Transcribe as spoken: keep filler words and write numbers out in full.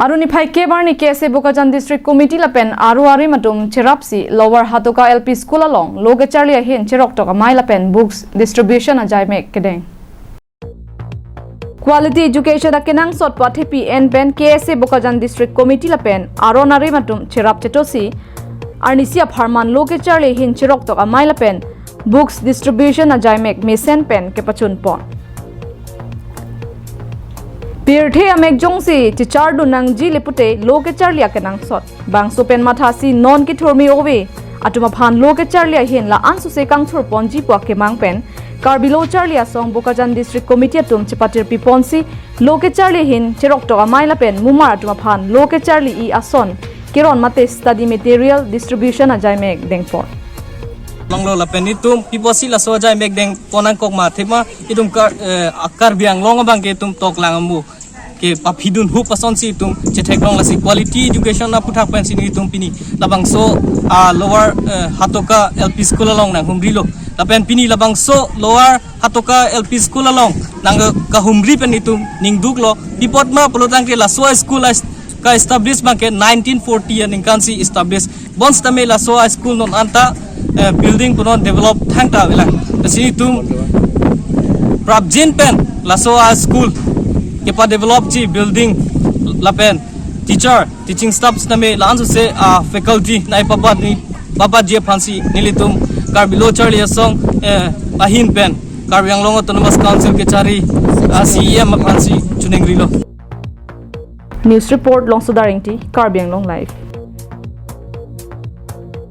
Arni phai kep arni K S A Bokajan District Committee lapen aro arim atum cherapsi Lower Hatoka L P School along lo kecharli ahin cheroktok amei lapen books distribution ajaimek kedeng. Quality education akenangsot pathepi en pen K S A Bokajan District Committee lapen aron arim atum cherap chetosi arnisi apharman lo kecharli ahin cheroktok amei lapen books distribution ajaimek mesen pen kepachunpon. Pirthe amek jongsi chechardun nangji le pute lo kecharli akenangsot. Bangso pen mathasi non kethurmi ove atum aphan lo kecharli ahin la-an suse kangthurponji pu akemang pen Karbi Lo Charli Asong Bokajan District Committee atum chepatirpiponsi lo kecharli ahin cheroktok amei lapen mumar atum aphan lo kecharli-i ason keron mate study material distribution ajaimek dengpon. Longlo lapen itum piposi laso ajaimek dengpon nangkok ma thema itum kar, eh, Karbi Anglong abang ke itum toklang ambu kepaphidun hup asonsi itum chetheklong lasi quality education aputhak pensi nelitum pini labangso, ah, Lower, eh, Hatoka L P School along nanghumrilo. Lapen pini labangso Lower Hatoka L P School along nangkahumri pen itum ningduklo. Pi apot ma pulotangte laso school as-, ka-establish abang ke nineteen forty aningkansi establish. Bonsitame laso a-school non anta, eh, building punon develop thangta avelang. Lasi itum prapjin pen laso a-school kepadevelopji building lapen teacher, teaching staff sitame la-an suse, ah, faculty nai papat ni papatji aphansi nelitum Karbi Lo Charli Asong, eh, ahin pen Karbi Anglong Autonomous Council kechari, ah, C E M aphansi chiningrilo. News report Longsodar Ingti, Karbi Anglong Live.